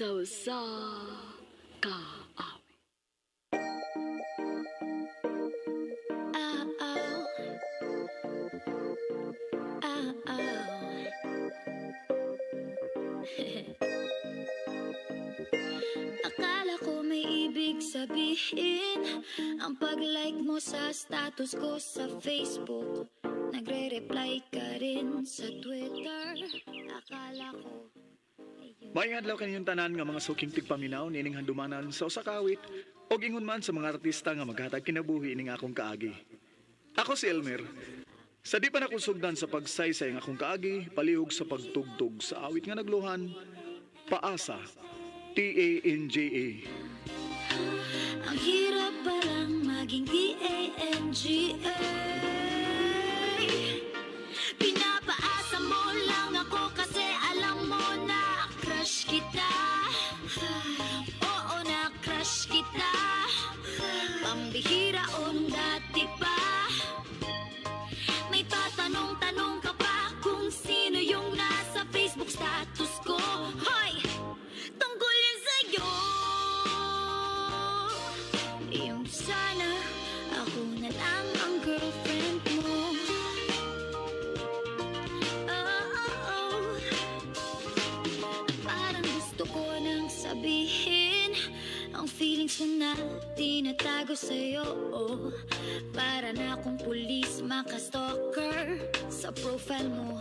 Sa usa ka awit. Ah, ah. Ah, ah. Akala ko may ibig sabihin ang pag-like mo sa status ko sa Facebook. Nagre-reply ka rin sa Twitter. Akala ko ayun. Maayong adlaw kaninyong tanan nga mga suking tigpaminaw niining handumanan sa usa ka awit og ingon man sa mga artista nga maghatag kinabuhi ining akong kaagi. Ako si Elmer. Sa di pa nako sugdan sa pagsaysay ang akong kaagi, palihog sa pagtugtog sa awit nga nagluhan, Paasa, Tanj. Ang hirap palang maging Tanga. Pinapaasa mo lang ako kasi alam mo na crush kita. Oo na crush kita. Pambihira o nung dati pa. May patanong-tanong ka pa kung sino yung nasa Facebook status ko. Hoy! Tungkol yun sa'yo. Yung sana ako na lang ang girlfriend mo. Oh, oh, oh. Parang gusto ko nang sabihin ang feelings ko na tinatago sa'yo, oh. Para na akong pulis makastalker sa profile mo.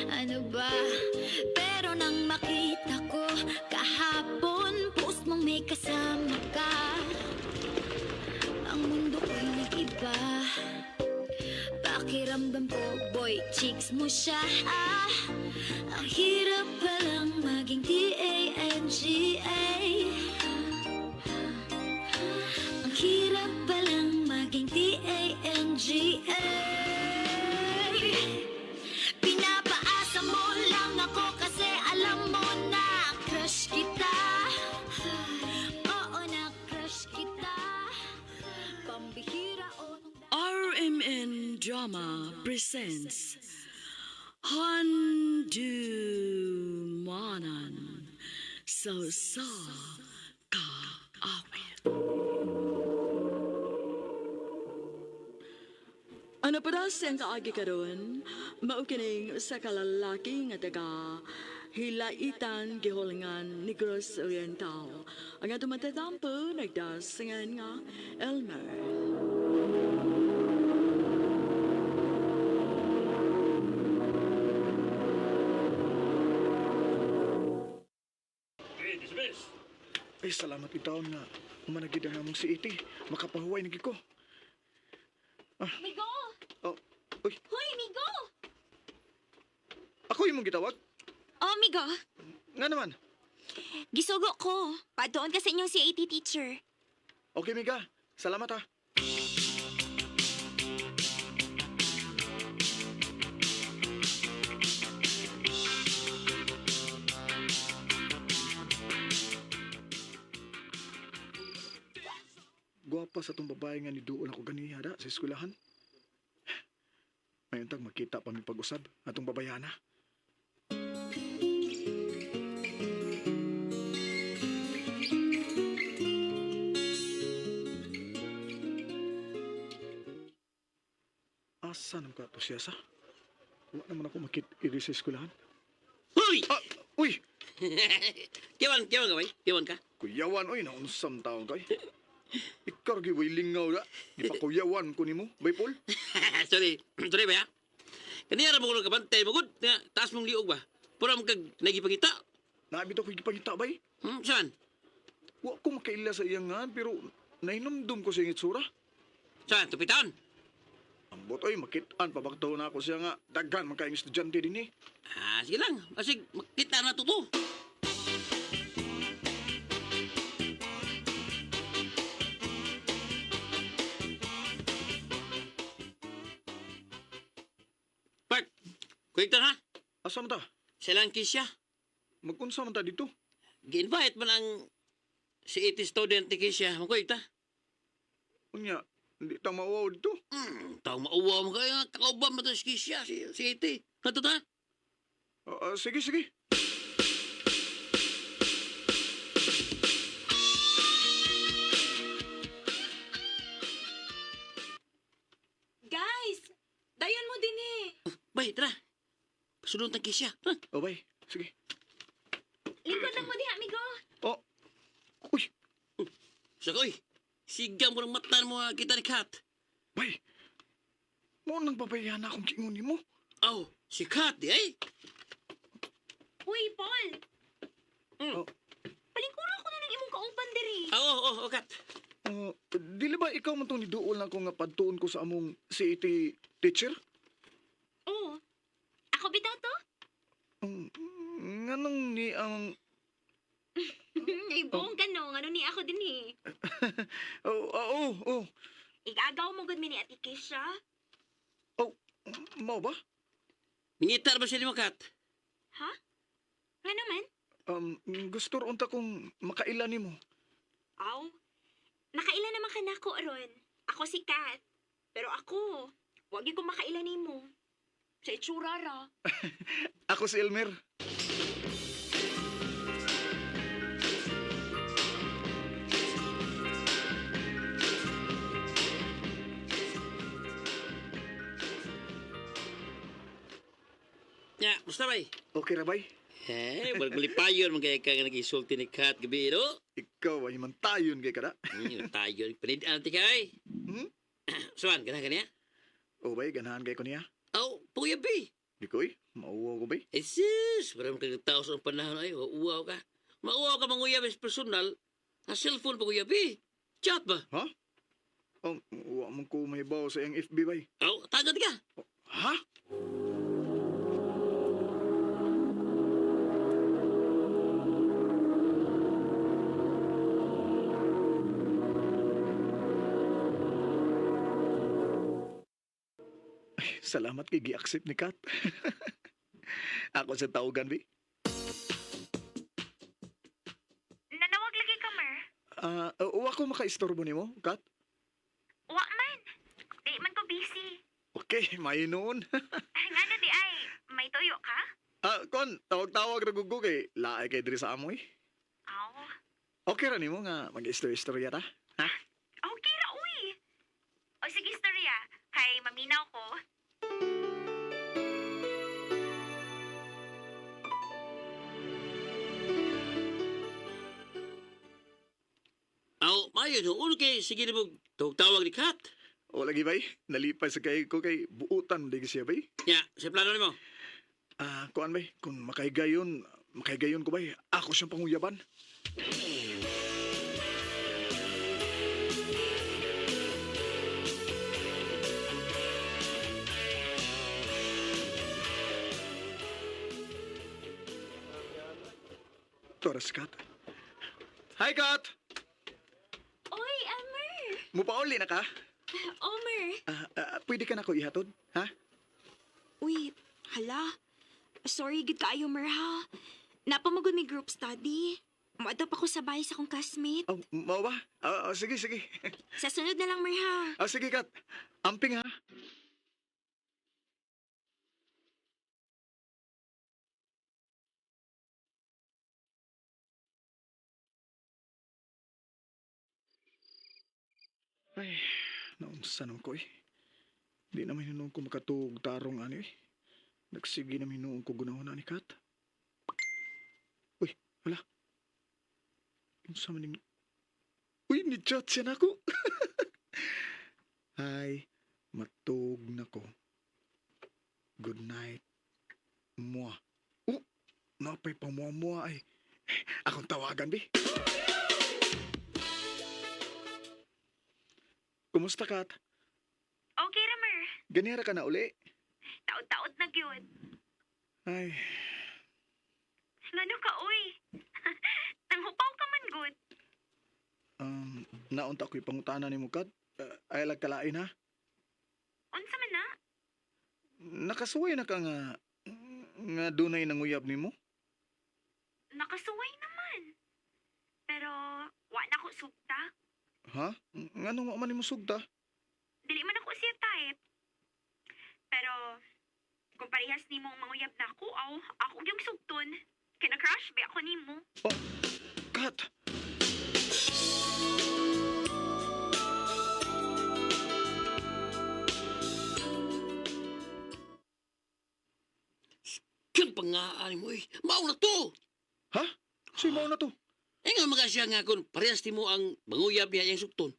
Ano ba? Pero nang makita ko kahapon, post mong may kasama ka, ang mundo ko'y nag-iba. Pakiramdam ko, boy, chicks mo siya, ah. Ang hirap palang maging Tanga. Ang hirap palang maging Tanga. Pinapaasa mo lang ako kasi alam mo na crush kita. Oo na crush kita. Pambihira o nung RMN Drama presents Handumanan sa usa ka awit. Ano pa daw siyang kaagi karon? Mao kining usa ka lalaki nga taga Hilaitan, Giholingan, Negros Oriental. Ang atong matatampo nagdasingan nga Elmer. Okay, dismiss. Ay, salamat itaon nga. Umanagid ang among si Iti. Makapahuway na gid ko. Migo! Oh, uy, Hoy, Migo! ako yung mong gitawag? Oh, Migo. Nga naman. Gisugo ko. Padoon ka sa inyong CAT teacher. Okay, Mika. Salamat ha. Guwapa sa tong babae nga ni Duol ako ganiha da sa eskwelahan. Ngayon tag makita pa mi pag-usab atong babayana. Asa naman ka to siya sa? Wa naman ako makita iri sa eskwelahan. Hoy! Ah, uy! Kiwan, kiwan ka, bay? Kiwan ka? Kuyawan, oy, naunsam taon kay. Ikaw gi way lingaw da. Gipakuyawan ko nimo, bay Paul. Sorry. Sorry ba, ya? Kaniya ra mo kuno kabantay mo gud. Nga, taas mong liog ba? Pura mo kag nagipangita. Naabit ako gipangita bay. Saan? Wa ko makaila sa iyang ngan pero nahinumdum ko sa iyang itsura. Saan? Tupitan? Ambot oy, makit-an pabaktaw na ako siya nga daghan man kayong estudyante dinhi. Ah, sige lang. Basig, makita na to to. Bart, quick ha? Asa man ta? Silang kisya. Magunsa man ta dito? Gi-invite man ang si 80 student ni Kisha. Makuig ta. Unya, hindi ta mauwaw dito. Taong mauwaw mo kayo. Kakauban mo to si Kisha, si 80. Kato ta? Ah, ah, sige, sige. Sunod tang kisya. Ha? O bay, sige. Lingkod lang mo diha, amigo. Oh. Uy, Sakoy, sigang mo ng mata mo ah, kita ni Kat. bay. Mo nang babayan akong kingon nimo. Aw, si Kat di ay. Uy, Paul. Oh. Palingkuro ko na ng imong kauban diri. Aw, oh, oh, oh, Kat. Dili ba ikaw man tong niduol na ko nga padtuon ko sa among CAT teacher? Oo. Ako bitaw to? Nganong ni ang Ay, buong ka no. Ano ni ako din eh. Oh, oh, oh, oh. Igagaw mo gud mi ni Ate Keisha. Oh, mao ba? Mingitar ba siya ni mo, Kat? Ha? Nga naman? Gusto ron unta kong makaila nimo. Aw. Nakaila naman ka nako aron. Ako si Kat. Pero ako, wag gyud ko makaila nimo. Sa itsura ra. Ako si Elmer. Ya, musta bay? Okay ra bay? Eh, wag malipayon man kay ka nga nagisulti ni Kat gabi, no? Ikaw ay man tayon kay kada. Tayo, panid-an ti kay. Hmm? Suan, ganahan ka niya? Oh bay, ganahan kay ko niya. Aw, puya bi. Di ko eh, mauwaw ko bay. Eh, sis, parang kagtao sa panahon ay, uwaw ka. Mauwaw ka manguyab is personal. Ang cellphone pa kuya bi. Chat ba? Ha? Oh, wa man ko mahibaw sa iyang FB bay. Aw, tagad ka. Ha? Ay, salamat kay gi-accept ni Kat. Ako sa tawagan, bi. Nanawag lagi ka, Mer. Ah, wa ko makaistorbo nimo, Kat. Wa man. Di man ko busy. Okay, may noon. Ngano di ay, may tuyo ka? Ah, kon, tawag-tawag ra gugo kay laay kay diri sa amoy. Aw. Okay ra nimo nga mag-istorya-istorya ta? Ha? Okay ra, uy. O sige, istorya. Kay maminaw ko. Aw, mayo, noon kay, sige na mo, tawag-tawag ni Kat. O lagi bay, nalipay sa kay ko kay buutan di siya bay. Ya, sa plano nimo. Ah, kuan bay, kung makaigayon, makaigayon ko bay, ako siyang panguyaban. Torres, Kat. Hi, Kat! Oy, Elmer! Mupauli na ka? Omer! Ah, ah, pwede ka na ko ihatod, ha? Uy, hala. Sorry, gud kaayo, Mer, ha? Napamagod may group study. Muadto pa ko sa bahay sa akong classmate. Oh, mao ba? Ah, ah, sige, sige. Sa sunod na lang, Mer, ha? Ah, sige, Kat. Amping, ha? Ay, naunsa naman ko eh. Di naman hinuon ko makatuog tarong ani eh. Nagsige naman hinuon ko gunahon ani Kat. Uy, wala. Unsa man ning... Uy, ni-chat siya na ako. Ay, matug na ko. Good night. Mua. Oh, napay pamua-mua ay. Akong tawagan, bi. Kumusta, Kat? Okay ra, Mer. Ganira ka na uli. Taod-taod na gyud. Ay, Ngano ka, uy? Nanghupaw ka man gud. Naunta ko'y pangutana ni mo, Kat. Ay, lagkalain, ha? Unsa man na? Nakasuway na ka nga, nga dunay nanguyab nimo. Nakasuway naman. Pero, wa na ko sugta. Ha? Nganong wa man nimo sugta? Dili man ako siya type. Pero, kung parehas nimo ang manguyab na ako, aw, ako yung sugton. Kina-crush ba ako nimo? Oh, Kat! Nga mo eh. Mao na to. Ha? Sa'yo mao na to. Eh nga mga siya nga kung parehas ti mo ang manguyab niya iyang sukton.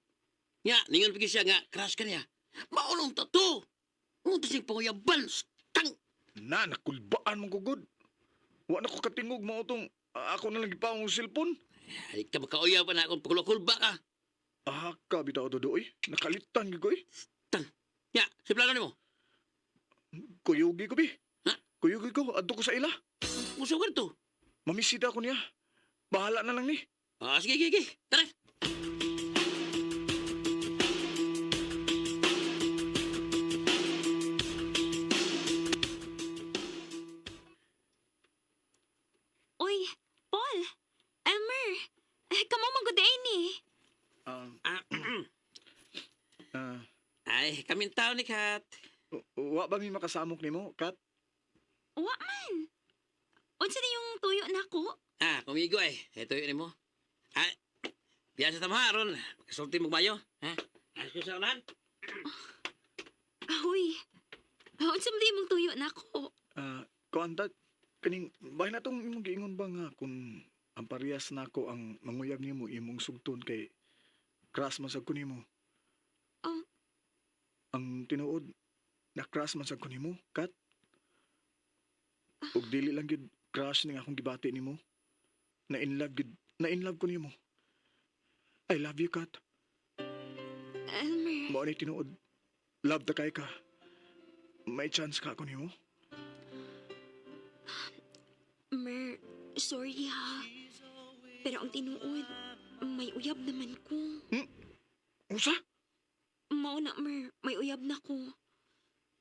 Nga, ningon pigi siya nga, crush ka niya. Mao na unta to. Unta siyang panguyaban. Tang! Na, nakulbaan mong gugod. Wa na ko katingog mao tong ako na lang gipaong cellphone. Halik ka makauyab na akong pagkulba ka. Ah, ka bitaw to doy. Nakalitan gyud ko eh. Tang! Nga, sa plano nimo. Kuyugi ko bi. Ha? Kuyugi ko adto ko sa ila. Musaw ka to. Mamisita ko niya. Bahala na lang ni. Ah, sige, sige, sige. Tara. Uy, Paul! Elmer! Eh, kamo maguday ni. Ah, Ah, ay, kaming tao ni Kat. wa ba mi makasamok nimo, Kat? Wa man. Unsa na yung tuyo nako? Ah, kumigo eh. Ito yun mo. Ah, biya sa tama ron. Kasulti mo mayo. Ha? Ayos ko sa unahan. Ahoy. Unsa man imong tuyo nako? Ah, kuan ta kaning bahin na tong imong giingon ba nga kung ang parehas nako ang manguyab nimo imong sugton kay crush man sad ko nimo. Ah. Ang tinuod na crush man sad ko nimo, Kat. Ug dili lang gyud crush ning akong gibati nimo. Na in love gyud, na in love ko nimo. I love you, Kat. Elmer. Mao ni tinuod. Love ta kay ka. May chance ka ako nimo. Mer, sorry ha. Pero ang tinuod, may uyab naman ko. Usa? Mao na, Mer, may uyab na ko.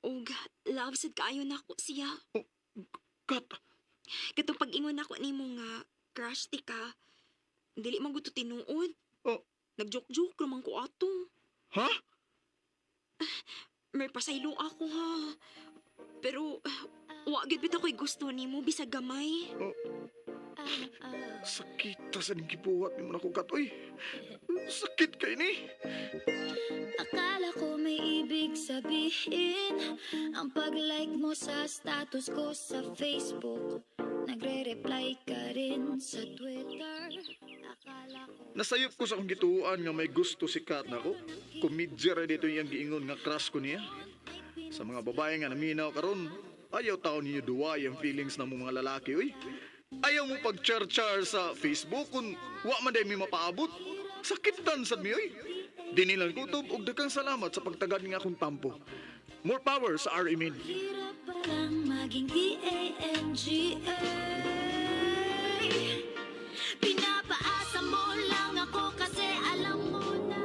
Og love sad kaayo nako siya. Kat, Katong pag-ingon nako nimo nga crush ti ka, dili man gud to tinuod. Oh. Nag-joke-joke raman ko ato. ha? Mer, pasaylo ako ha. Pero wa gyud bitaw ko'y gusto nimo bisag gamay. Sakit ta sa ning gibuhat nimo nako, Kat. Uy, sakit kay ni. Akala ko may ibig sabihin ang pag-like mo sa status ko sa Facebook. Nagre-reply ka rin sa Twitter. Akala ko Nasayop ko sa akong gituan nga may gusto si Kat nako. Komedya ra dito iyang giingon nga crush ko niya. Sa mga babae nga naminaw karon, ayaw taon ninyo duway ang feelings ng mga lalaki, uy. Ayaw mo pag-char-char sa Facebook kung wa man day mi mapaabot. Sakit tan sad mi, uy. Di nilang kutob og daghang salamat sa pagtagad nga akong tampo. More power sa RMN. hirap palang maging D-A-N-G-A. Pinapaasa mo lang ako kasi alam mo na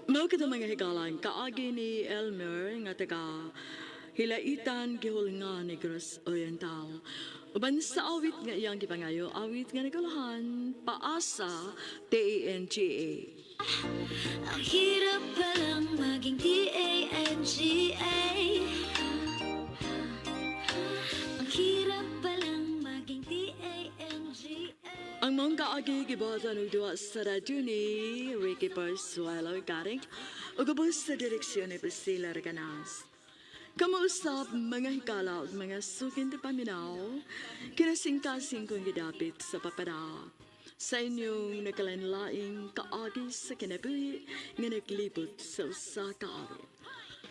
Mao kita mga higalan kaagi ni Elmer nga taga Hilaitan gihulngan Negros Oriental. Uban sa awit nga iyang gipangayo, awit nga nagulahan, paasa TANGA. Ang hirap palang maging D-A-N-G-A. Ang hirap palang maging D-A-N-G-A. Ang mong kaagi gibuhatan og duwa sa radyo ni Ricky Parsuelo Garing ug ubos sa direksyon ni Priscilla Reganas. Kamuusap mga higala ug mga sukin ti paminaw, kinasingkasing kong gidapit sa papada. Sa inyong nakalanlaing kaagi sa kinabuhi nga naglibot sa usa ka awit.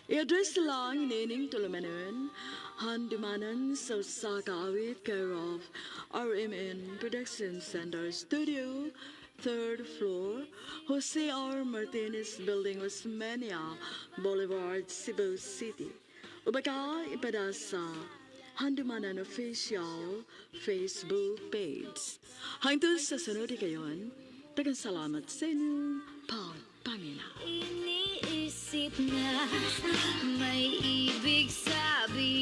I-address lang nining tulumanon, handumanan sa usa ka awit care of RMN Production Center Studio, third floor, Jose R. Martinez Building, Osmeña Boulevard, Cebu City. O baka ipada sa Handumanan Official Facebook page. Hangtod sa sunod kayon, daghang salamat sa inyong pagpaminaw. Iniisip na may ibig sabihin.